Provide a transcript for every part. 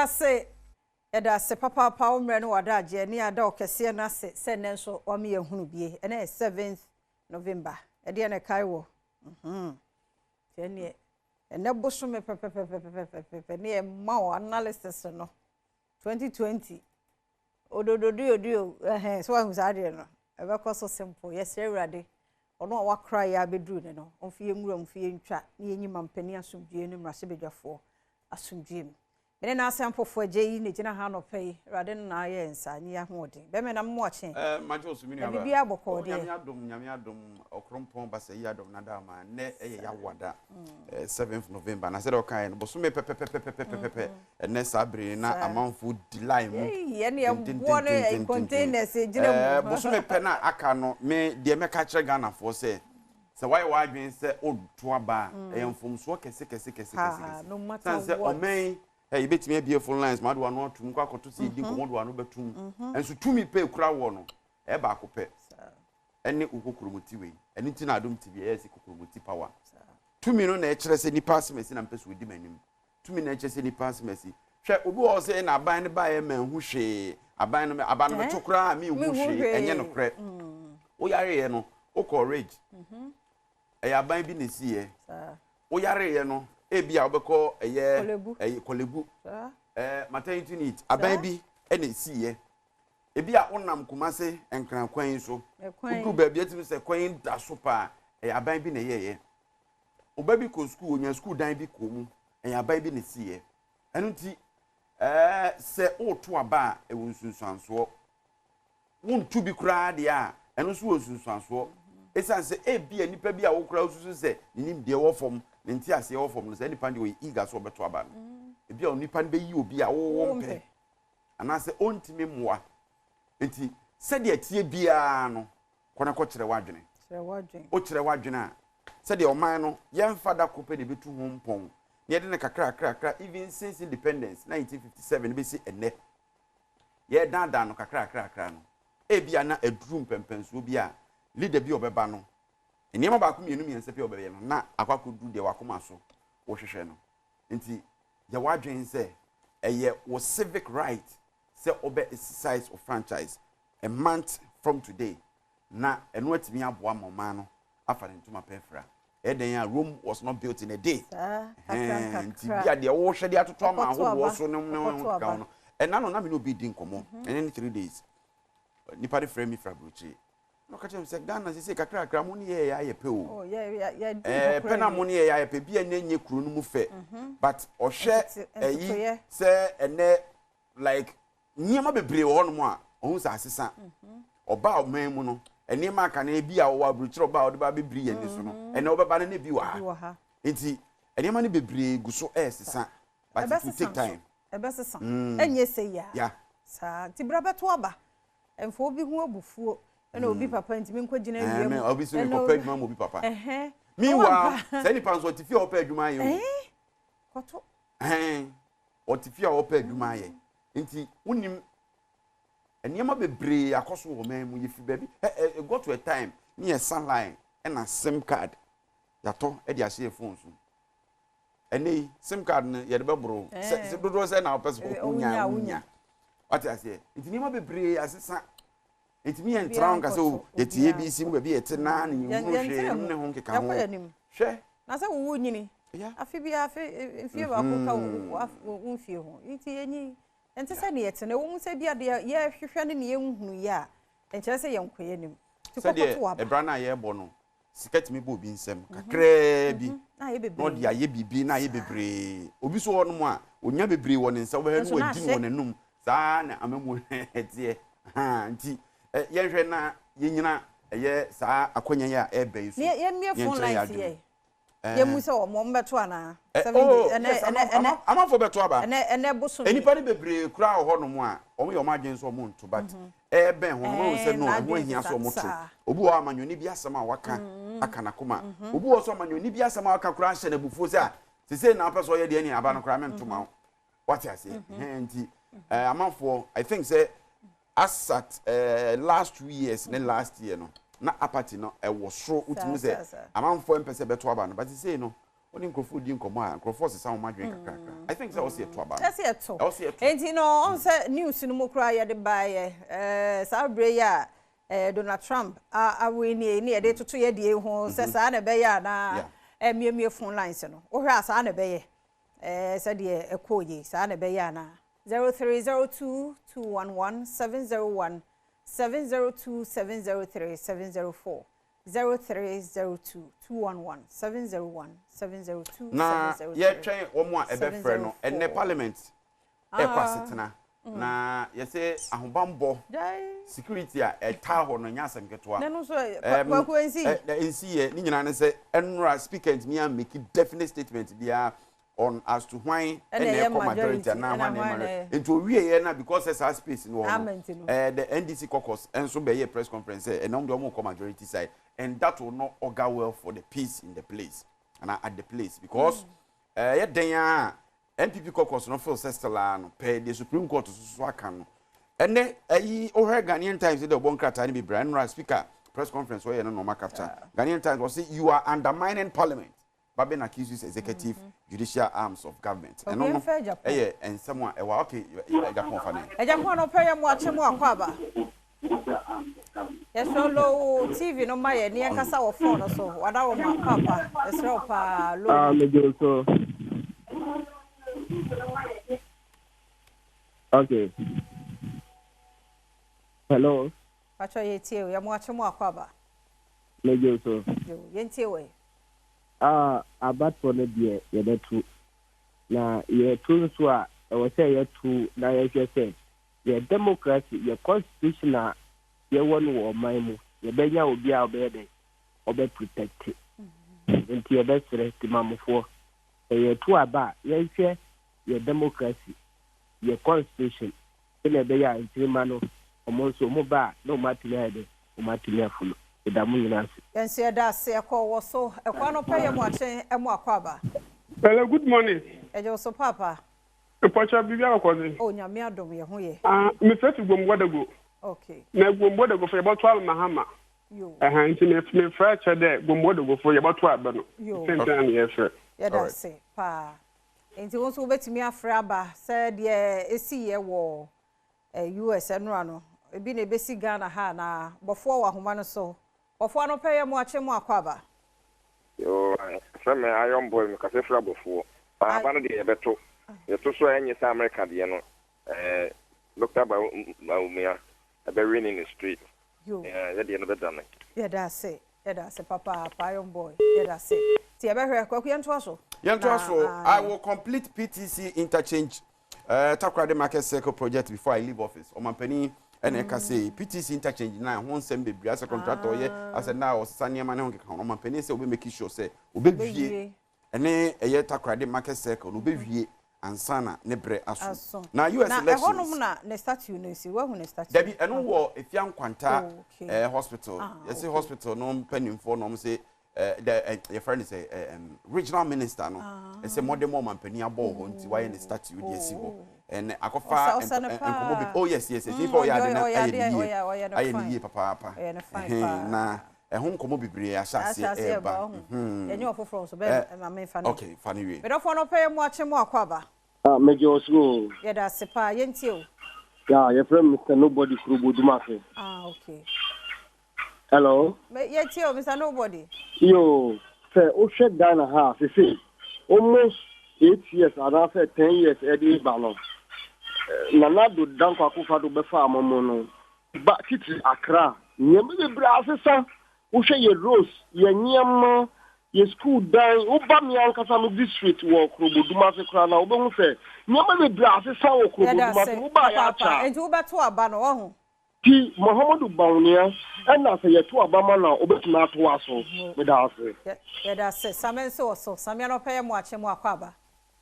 Ase yɛda ase papaapa wo mmerɛ ne w'adagyeɛ ne yɛada wo kɛseɛ no ase sɛ nnɛ nso wama yɛahunu bie. Ɛnɛ yɛ 7th November. Ɛdeɛ na ɛkae wɔ. Mhm. Nti ɛneɛ ɛnɛ bosome pɛpɛpɛpɛpɛpɛpɛ ne yɛma wo analysis no 2020 odododuoduo ɛhɛn so wahu saa adeɛ no ɛbɛkɔ so simple. Yɛsrɛ Awurade ɔno a wakora yɛ abɛduru ne no ɔmfa yɛn nwura mu mfa yɛn ntwa ne yɛnyi mampanin asomdwoeɛ ne mmarahyɛbadwafoɔ asomdwoeɛ mu. Mene n'asɛmpofo agye yi na gyina ha anɔpa yi. Awurade no na ayɛ nsa nye ahoɔden. Bɛmɛ na mmo akye. Eh, magye wo so me Na nuaba. biribiara bɔkɔɔ Oh, deɛ. Nyame adom, Nyame adom, Ɔkrompɔn Basa yi adom na da ama. Nnɛ ɛyɛ Yawada, 7th November. Na sɛdeɛ ɔkaeɛ no, bosome pɛpɛpɛpɛpɛpɛpɛ. Ɛnnɛ saa bere yi na amanfoɔ di line mu. Yei, ɛne ɛboɔ ne Tentententententen. containers gyina Eh, mu. bosome pɛ na aka no, me deɛ mɛka kyerɛ Ghanafoɔ sɛ, sɛ woayɛ w'adwene sɛ woreto aba a, ɛyɛ mfomsoɔ kɛse kɛse kɛse kɛse Ha, kɛse. no matter Sane sɛ what. ɔman yi, ɛ, yɛbɛtumi abue phone lines ma wode w'ano atom, kɔ akɔto sɛ yɛdi nkɔmmɔ de w'ano bɛtom. Nso tumi pɛ ekura woɔ no, ɛyɛ baako pɛ. Ɛne wo kokuromoti wei. Ɛno nti na Adom TV ɛyɛ sɛ kokuromoti power. Tumi no na ɛkyerɛ sɛ nipa asɛm asi na mpɛ sɛ ɔdi m'anim. Tumi na ɛkyerɛ sɛ nipa asɛm asi. Hwɛ, obi wɔ hɔ sɛ na aban no baeɛ manhu hwee. Aban no, aba no meto koraa a menhu hwee. Ɛnyɛ nokorɛ. Woyareeɛ no, wokɔɔ Ridge. Ɛyɛ aban bi na ɛsiiɛ. Woyareeɛ no, ebi a wobɛkɔ ɛyɛ ɛyɛ Korle-Bu. Maternity unit, aban bi na ɛsiiɛ. Ebi a wonam Kumase Nkran kwan yi so, woduru baabi atumi sɛ kwan yi da so paa, ɛyɛ aban bi na ɛyɛeɛ. Ɔba bi kɔ sukuu, onya sukuu dan bi kɔ mu, ɛyɛ aban bi na ɛsiiɛ. Ɛno nti, ɛɛ sɛ woreto aba a, ɛwɔ nsunsuansoɔ. Wonto bi koraa deɛ a, ɛno nso wɔ nsunsuansoɔ. Ɛsiane sɛ ebia nipa bi a wo koraa wosusu sɛ ne nimdeɛ wɔ fam, ne nteaseɛ wɔ fam no, saa nipa no deɛ ɔyɛ eager sɛ ɔbɛto aba no. Ebia onipa no bɛyi obi a wo wompɛ anaasɛ ɔntumi mmoa. Nti sɛdeɛ ɛteɛ biara no, kɔ na kɔkyerɛ w'adwene. Wokyerɛ w'adwene a, sɛdeɛ ɔman no yɛmfa da koro pɛ na ɛbɛtu ho mpɔn, na yɛde no kakrakrakra even since independence 1957 bɛsi ɛnnɛ, yɛredaadaa no kakrakrakra no, ebia na aduru mpɛmpɛnsoɔ bi a leader bi a ɔbɛba no, nneɛma baako mmienu mmiɛnsa bi a ɔbɛyɛ no na akɔ akɔduru deɛ wakoma so wohwehwɛ no. Nti yɛ w'adwene sɛ ɛyɛ wo civic right sɛ wobɛ exercise wo franchise a month from today na ɛno atumi aboa ma ɔman no afa ne ntoma pɛ afira. Ɛyɛ dɛn a Rome was not built in a day. Nti bi a deɛ wohwɛ de atoto ama ahodoɔ so no ne ho keka ho no, ɛna no na me ne obi di nkɔmmɔ ɛne ne 3 days. Nipa de frɛ me fira aburokyire na ɔka kyerɛ me sɛ Ghana sese kakrakra mo ne yɛ yɛ ayɛ pɛ o. Ɛɛ pɛ na mo ne yɛ yɛ ayɛ pɛ bi a ɛnɛ nye kuro no mu fɛ, but ɔhwɛ ɛyi sɛ ɛnɛ like nneɛma bebree wɔ hɔnom a ɔho sɛ asesa. Ɔbaa ɔman mu no, nneɛma aka no ebi a ɔwɔ aburokyire ɔbaa ɔde ba abɛbiri yɛn ni so no, ɛnɛ ɔbɛba no na ebi wɔ ha. Nti nneɛma no bebree gu so ɛresesa, but it will take time. Ɛbɛsesa, ɛnyɛ sɛ yia saa. Nti bra bɛto aba, mfa obi ho abufuo ɛna obi papa ntumi nkɔgyina awia mu. Obi sɛ mekɔpɛ adwuma ma obi papa. Meanwhile, saa nipa nso ɔte fie a ɔpɛ adwuma ayɛ o. Kɔto. Ɔte fie a ɔpɛ adwuma ayɛ. Nti wonim nneɛma bebree akɔ so wɔ ɔman mu. Yɛfiri baabi ɛ ɛ got to a time ne yɛ sa line ɛna SIM card yɛatɔ ɛde ahyɛ yɛ phone so. Ɛnɛ yi SIM card no yɛde bɛboro sɛ dodoɔ sɛ na wopɛ sɛ wonya wonya, wate aseɛ? Nti nneɛma bebree asesa, nti mi yɛ ntena ho nkasa o, yɛte ABC mu baabi yɛte naa ne yɛn hunu hwee ne ho nkeka ho hwɛ. Na sɛ wowu nyini afe bi afe mfie baako ka wo mfie ho, nti yɛnyi nte sɛ ne yɛte no. Ɛwɔ mu sɛ bi adeɛ yɛhwehwɛ ne ne yɛnhunu yɛ a, nkyerɛ sɛ yɛnkɔ yɛnim. Sɛdeɛ ɛbra no a yɛrebɔ no, sika tumi bɔ obi nsam kakraa bi na ɔde ayɛ biribi na ayɛ bebree. Obi so hɔ nom a onya bebree wɔ ne nsa, wobɛhwɛ no wadi no wɔ n'anum saa na amamu ɛteɛ. Nti yɛnhwɛ na yɛnyina ɛyɛ saa akɔnya yi a ɛreba yi so. Yɛmmie phone lines yɛ yɛmu sɛ wɔn bɛto anaa? Amanfoɔ bɛto aba. Ɛnɛ bosom. Nnipa no bebree koraa wɔ hɔnom a wɔn yɛ wɔn adwene sɛ wɔn nto, but ɛbɛn ho no wɔn sɛ no ɛho ahia sɛ wɔn to. Obi wɔ hɔ amanyɔni bi asɛm a waka aka n'akoma. Obi wɔ so amanyɔni bi asɛm a waka koraa ahyɛ n'abufuo sɛ a sese na apɛ sɛ ɔyɛ deɛ ne aba no koraa mɛnto ma wo, wate aseɛ? Nti amanfoɔ, I think sɛ as at last 2 years ne last year no na apathy no ɛwɔ soro, wotumi sɛ amanfoɔ mpɛ sɛ bɛto aba no, but sese no Wo ne nkurɔfoɔ redi nkɔmmɔ a, nkurɔfoɔ resesa wɔn adwene kakrakra. I think sɛ ɛwɔ sɛ yɛto aba no. Ɛwɔ sɛ yɛto. Ɛwɔ sɛ yɛto. Enti no, ɔn sɛ news no mu koraa yɛde baeɛ, ɛɛ, saa berɛ yi a ɛɛ, Donald Trump a awini yi ne yɛde toto yɛ deɛ yi ho sɛ saa na ɛbɛyɛ anaa ɛmmiemie phone lines no. Wohwɛ a saa na ɛbɛyɛ? Ɛɛ, sɛdeɛ ɛkɔɔ yi, saa na ɛbɛyɛ anaa? 0302 211 701 702 703 704. 0302 211 701 702 Na 703 yɛtwɛn wɔn a ɛbɛfrɛ no ɛnnɛ 704. parliament ɛkɔ asetena na yɛsɛ ahobanbɔ security a ɛtaa hɔ no ɛnyɛ asɛm ketewa. Na ɛno nso ɛ, Kwaku ɛnsi. Ɛnsi yɛ ne nyinaa ne sɛ ɛnora speaker ntumi a make definite statement biara on as to hwan Ɛna ɛna ɛyɛ ɛkɔ majority majority, anaa ɛna hwan na ɛyɛ hwan na minority. Nti owieɛ na because sɛ saa space no wɔ hɔ Ama no, nti no. the NDC caucus nso bɛyɛɛ press conference sɛ ɛnɛ wɔn deɛ wɔn rekɔ majority side and that will not augur well for the peace in the place anaa at the place because ɛyɛ dɛn ara a NPP caucus no feel sɛ still ara no pɛɛ deɛ Supreme Court nso so aka no. Ɛnɛ ɛyi wohwɛ Ghanaian Times de ɔbɔ nkrataa no bebree a ɛnora speaker press conference ɔyɛ no na ɔma capture. Ghanaian Times wɔse you are undermining parliament. Bagbin accuses executive, judicial arms of government. Ɛno no yɛ nsɛm a ɛwɔ okay Japan fa ne. Japan no pɛ yɛ mo akye mo akɔ aba. Yɛsrɛ low TV no ma yɛ ne yɛn kasa wɔ phone no so. Wada wɔ ma papa. Yɛsrɛ wo paa low. Ah, me do so. Okay. Hello. Pacho yɛ tie o. Yɛ mo akye mo akɔ aba. Megye wo so. Yo, yɛntie wo ɛ. Ah, abatoɔ no deɛ yɛbɛto. Na yɛto nso a, ɛwɔ sɛ yɛto na yɛhwɛ sɛ yɛn democracy, yɛn constitution a yɛwɔ no wɔ ɔman mu, yɛbɛnya obi a ɔbɛyɛ dɛn, ɔbɛ protect. Nti yɛbɛsrɛ temamufoɔ, sɛ yɛto aba a, yɛnhwɛ yɛn democracy, yɛn constitution, Sɛnea ɛbɛyɛ a nkyirimma no, wɔn nso, wɔba a, na wɔatumi ayɛ dɛn? Wɔatumi afunu. Meda mo nyinaa ase. Yɛn nso yɛda ase. Ɛkɔ wɔ so. Ɛkɔ anɔpa yi mu akye ɛmo akɔ aba. Hello good morning. Yɛgye wo so paapa. Mpɔkyɛ biribi abɔkɔ dze. Oh Nyame adom yɛ ho yɛ. Ah me frɛ fi Gombodago. Okay. Na Gombodago fo yɛbɔto aba Mahama. Yo. Ɛhɛn nti me me frɛ kyerɛ dɛ Gombodago fo yɛbɔto aba no. Yo. Sɛ nti na me yɛ frɛ. Yɛda ase paa. Enti wo nso wobɛtumi afrɛ aba sɛ deɛ ɛsiiɛ wɔ US nnora no, ebi na ɛbɛsi Ghana ha anaa? Bɔfoɔ wɔ ahoma no so. Bɔfoɔ anɔpa yi moakye mo akɔ aba? Yoo yɛfrɛ me Iron boy me kasa firi abɔfoɔ aba no deɛ yɛbɛto yɛto so a ɛnyɛ sɛ America deɛ no ɛɛ Doctor Bawumia ɛbɛ winning no straight Yoo. Yɛ deɛ no bɛdane. Yɛda ase yɛda ase papaapa Iron boy yɛda ase nti yɛbɛhwɛ Kwaku yɛntoa so. Yɛntoa Na so, I ae. will complete PTC interchange eh, Takoradi Market Circle project before I leave office. Ɔmampanin ɛna ɛka sei, PTC interchange na ɛho nsɛm bebree asɛ contractor ɔyɛ asɛ na ɔsesa nneɛma ne ho keka ho. Ɔmampanin sɛ ɔbɛ make sure sɛ ɔbɛwie Ɔbɛwie. ɛne ɛyɛ Takoradi Market Circle no ɔbɛwie ansa na ne berɛ aso. Aso. Na US Na ɛhɔnom elections. na ne statue no si, woahu ne statue Dabi, no? ɛno wɔ Efia Nkwanta Oh, okay. eh, hospital. Ah, Yɛse okay. hospital no mpanimfoɔ na wɔn se eh, the, eh, yɛfrɛ no sɛ eh, um, regional minister no ɛsɛ mmɔden ma ɔmampanin abɔ wɔ hɔ nti wayɛ ne statue de asi hɔ. Ɛnɛ akɔfa Ɔsɛ ɔsɛ no nkɔmmɔ bi. paa. Oh yes, yes, yes. Nipa ɔyɛ ade ɔyɛ no ɔyɛ ayɛ adeɛ ne yie. ɔyɛ ɔyɛ no Ayɛ ne fine. yie papaapa. Ɔyɛ no fine Ɛhɛn, paa. na ɛho nkɔmmɔ bebree ahyɛ Ahyɛ aseɛ aseɛ ɛreba. ba ɔho. Mhm. Yɛnyɛ ɔfoforɔ nso Eh, bɛn ma memfa no. okay, fa no wie. Medɔfoɔ no pɛ yɛ mo akye mo akɔ aba. Ah, megye wo so o. Yɛda ase paa, yɛntie o. Yeah, yɛfrɛ me Mr. Nobody Kurobo Dumase. Ah, okay. Hello. Me, yɛtie o, Mr. Nobody. Yo, sɛ wohwɛ Ghana ha a, sese almost 8 years anaasɛ 10 years ɛde ba no, Nana Addo Dankwa Akufo-Addo bɛfa amammu no, ba titiri Accra, nneɛma bebree asesa. Wohwɛ yɛ roads, yɛ nneɛma, yɛ school dan, woba me ankasa me district wɔ Krobo Dumase koraa na wobɛhu sɛ nneɛma bebree asesa wɔ Krobo Yɛda Dumase. ase Wobaa yɛ papaapa. akyɛ a. Enti wobɛto aba no, wahu? Ti Muhammadu Bawumia ɛna sɛ yɛto aba ma no a obetumi atoa so. Meda ase. Yɛda ase. Same nso wɔ so. Same anɔpa yɛ mo akye mo akɔ aba.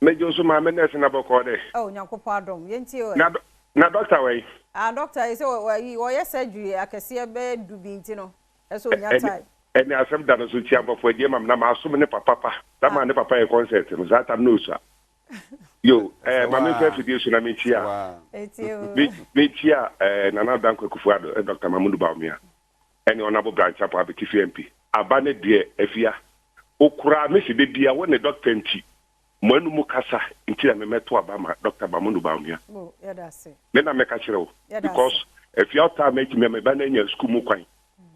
Megye wo so maame nurse na bɔkɔɔ dɛ. Oh Nyankopɔn adom. Yɛntie o ɛ. Na na doctor wɔ yi. Ah doctor yi sɛ wɔyi wɔyɛ surgery akɛseɛ bɛyɛ du bi nti no ɛsɛ onya Ɛne time. ɛne asɛm da no so nti ampɔfoɔ agye ma me na masom ne papa pa da maa ne papa yɛ concert no saa tam na osua yo Sɛ eh, ma memfa waa, afidie so na sɛ menkyia waa. Ɛtie o. me menkyia eh, Nana Dankwa Akufo-Addo eh, Dr. Mahamudu Bawumia ɛne Honorable Brian Chapo Abetifi MP aba ne deɛ afia. Wo koraa mese da biara wo ne doctor nti mo anum kasa nti na me mɛto aba ma Doctor Mamono Bawumia. Me na mɛka kyerɛ wo because afia ɔtaa matumi ama me ba no anya sukuu mu kwan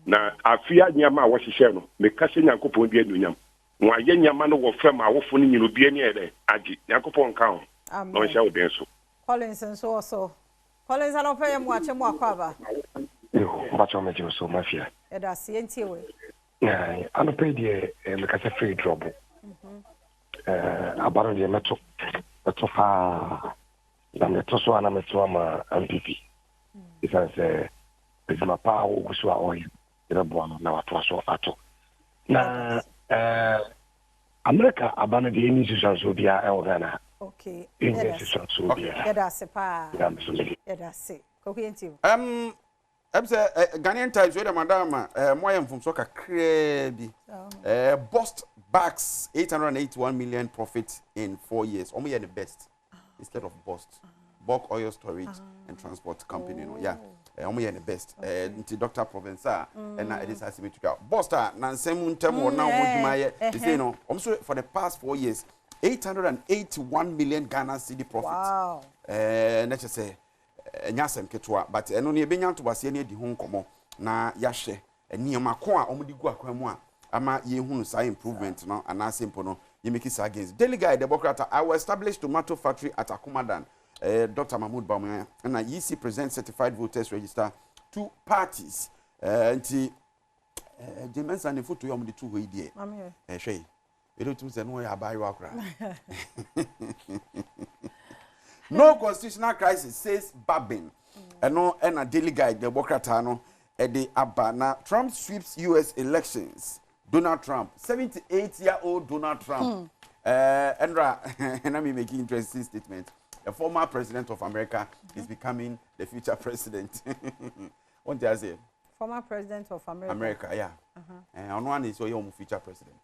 na afia nneɛma a wɔhyehyɛ no meka hyɛ Nyankopɔn di anuonyam. Wɔayɛ nneɛma no wɔ fam awofo no nyina obi ani ayɛ dɛ agye. Nyankopɔn nka ho na ɔnhyɛ wo den so. Collins nso wɔ so. Collins anɔpa yi moakye mo akɔ aba. Yo, mpakyɛw megye wo so Mafia. Yɛda ase, yɛntie wo. Ae, anɔpa yi deɛ mekasa firi Drɔbo. Aba no deɛ mɛto, mɛto paa. Na meto so a na meto ama MPP. Ɛsiane sɛ adwuma paa a ɔgu so a ɔyɛ yɛbɛboa no na watoa so ato. Na Amerika aba no deɛ ɛnni nsusuansoɔ biara ɛwɔ Ghana ha. Okay. Ɛnni nsusuansoɔ biara. Yɛda ase paa. Na me so mede. Yɛda ase. Kɔkɔ yɛn ti o. Ɛm sɛ eh, Ghanaian Times wei dɛ madam a eh, mo ayɛ mfomsoɔ kakraa bi. Eh, Bost bags 881 million profit in four years. Wɔn yɛ the best instead of Bost. Bulk oil storage and transport company no. Yeah. Eh, wɔn yɛ the best. Eh, nti Dr. Provenza ɛna ɛde saa asɛm etu dwa. Bost a nansɛm mu ntɛm wɔ na wɔn adwuma yɛ. They say no, wɔn so for the past four years 881 million Ghana cedi profit. Wow. Eh, na kyerɛ sɛ Ɛnyɛ asɛm ketewa but ɛno no yɛbɛnya ntoboaseɛ ne adi ho nkɔmmɔ na yɛahwɛ nneɛma ko a wɔde gu akwan mu a ama yɛhunu saa improvement no anaasɛ mpo no yɛmeki saa gains. Daily Guide ɛbɔ krataa, I will establish tomato factory at Akumadan, eh, Dr. Mahmoud Bawumia ɛna EC present certified voters register to parties. Eh, nti eh, Jane Mensah ne foto yi a wɔde to hɔ yi deɛ, eh, hwɛ yi. Ɛdɛ otum sɛ no ɔyɛ abaayewa koraa. No constitutional crisis says Babin. Ɛno ɛna Daily Guide na ɛbɔ krataa no ɛde aba na Trump sweeps US elections. Donald Trump, 78 year old Donald Trump. Ɛnra hmm. na me making interesting statement. The former president of America is becoming the future president. Won't you say? Former president of America. America, yeah. Eh, ɔno ana esi ɔyɛ wɔn future president.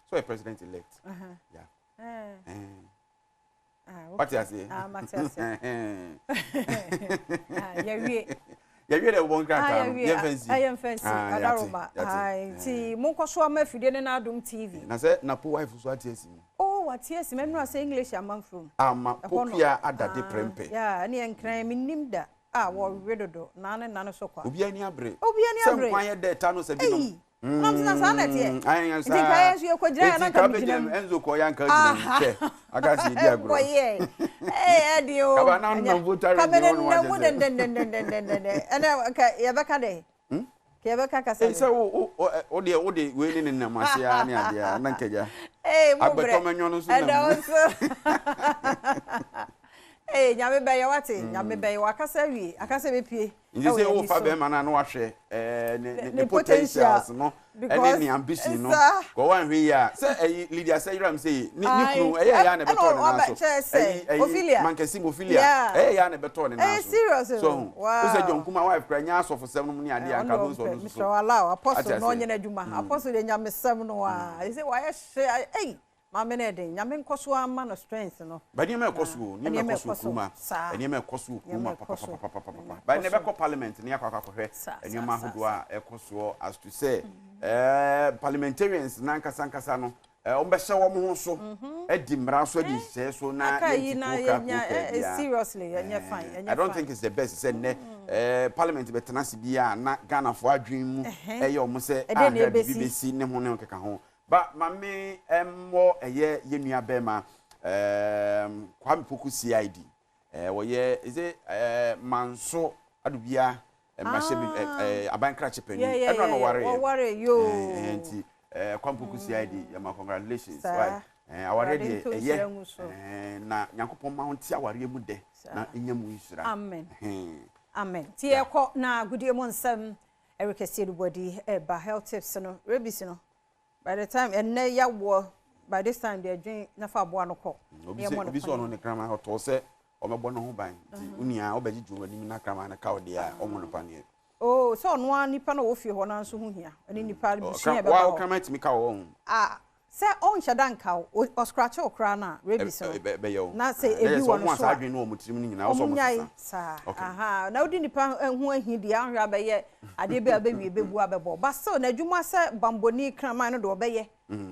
So ɔyɛ president elect. Uh -huh. Yeah. Eh. Eh. Ah, okay. Wate aseɛ? Ah, mate aseɛ. Ah, yɛwie. Yɛwie dɛ wɔbɔ nkrataa no. Yɛmfa nsi. Ah, yɛmfa nsi. Adaroma. Ah, nti monkɔ so ama afidie no na Adom TV. Na sɛ Napo wife so ate asi mu. Oh, wate asi mu. Ɛnura sɛ English ama mfurum. Ama pokua adade prɛmpɛ. Yeah, ɛne nkran menim da. A wɔwe dodo naa ne nna no so kwa. Obiara ani abere. Obiara ani abere. Sɛ nkwan yɛ dɛ ta no sɛ binom. Ei! Nam sɛ na saa na ɛteɛ. Nti nka yɛn nso yɛkɔgyina yɛ na nka megyina mu. Enzo kɔ yɛ anka gyina mu. Hwɛ, aka sɛ yɛdi agorɔ. Nkɔyɛ. Ee, ɛdeɛ o. Kaba na nam voter Ka ready mene hɔ no nam mu wakyɛ sɛ. dendendendendendenden. Ɛnɛ nka yɛbɛka dɛn? Ka yɛbɛka kasa Ei, bɛn? sɛ wo wo wo deɛ wo de wei ne ne nam ase ara ne adeɛ a na nka gya. Ee, mo brɛ. Agbɛtɔmɛnyɔ no nso nam Ɛnɛ mu. wo nso. Ee, Nyame bɛyɛ wate. Nyame bɛyɛ. Wakasa awie. Akasa bɛpue. Nti sɛ wofa bɛrima no a na wahwɛ eh, ne, ne potentials no ɛne ne ambition no kɔ wanhwɛ yi a sɛ ɛyi Lydia sɛ yeram sɛ yi ne ne kunu ɛyɛ ya na ɛbɛtɔ ne nan so ɛyi ɛyi mankasi mophilia ɛyɛ ya na ɛbɛtɔ ne nan so so ho wosɛ John Kuma wife kura nya asɔfosɛm no mu ne adeɛ anka bo nso ɔno so apostle no ɔnyɛ n'adwuma apostle de nyamesɛm no a ɛsɛ wayɛ hyɛ ɛyi Maame no yɛ den. Nyame nkɔ so ara mma no strength no. But nneɛma ɛkɔ so o, nneɛma ɛkɔ so wɔ kurom ha, nneɛma ɛkɔ so wɔ kurom ha papapapapapa. But ɛnɛ bɛkɔ parliament ne akɔ akɔhwɛ nneɛma ahodoɔ a ɛkɔ soɔ as to sɛ ɛɛ parliamentarians n'ankasa ankasa no ɛɛ wɔn bɛhyɛ wɔn ho so adi mmara so adi nhyehyɛeɛ so na yɛn ti kuo ka kuo ka biara. Seriously, ɛnyɛ fine, ɛnyɛ fine. I don't think it's the best sɛ nnɛ ɛɛ parliament bɛtena ase biara na Ghanafoɔ adwene mu ɛyɛ wɔn sɛ ahwɛ biribi bɛsi ne ho ne ho keka ho. Ba ma me mmɔ ɛyɛ yɛ nua bɛɛma ehm Kwame Poku CID eh wɔyɛ is it eh Manso Adubia mmarahyɛ bi eh aban krakye panin ɛno na ɔware yɛ eh nti eh Kwame Poku CID yɛ ma congratulations why eh awareɛ deɛ ɛyɛ eh na Nyankopɔn ma wo nte awareɛ mu dɛ na nya mu nhyira Amen Amen ti yɛkɔ na agodie mu nsɛm Eric Asiedu Boadi ɛba health tips no rabies no By the time ɛnɛ yawoɔ by this time deɛ dwen na fa aboa no kɔ. Obi sɛ obi sɛ ɔno ne kraman ɔtɔɔ sɛ ɔmɛbɔ ne ho ban nti wo nua ɔbɛgye dwom anim na kraman no ka wo deɛ a ɔnwo no paneɛ. Oh sɛ ɔno ara nipa na ɔwɔ fie hɔ no nso ho hia ɛne nipa busua ɛbɛba hɔ. Wa kraman tumi ka wɔ ho. Ah. Sɛ ɔnhyɛ da nka wo, ɔscratch wo koraa no a, rabies no, na sɛ ebi wɔ no so a, wɔn nyae saa. Aha, na wodi nipa ho ahi deɛ ahwɛ abɛyɛ adeɛ bi a bɛwie bɛbu abɛbɔ. But still, n'adwuma sɛ bambɔni kraman no deɛ ɔbɛyɛ.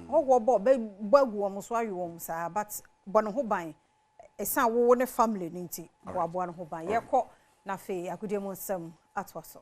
Hɔhoɔ bɔ, ɔbɛbɔ agu wɔn so awe wɔn saa, but bɔ ne ho ban. Ɛsan wo ne family no nti, boaboa ne ho ban. Yɛkɔ na afei agodie mu nsɛm atoa so.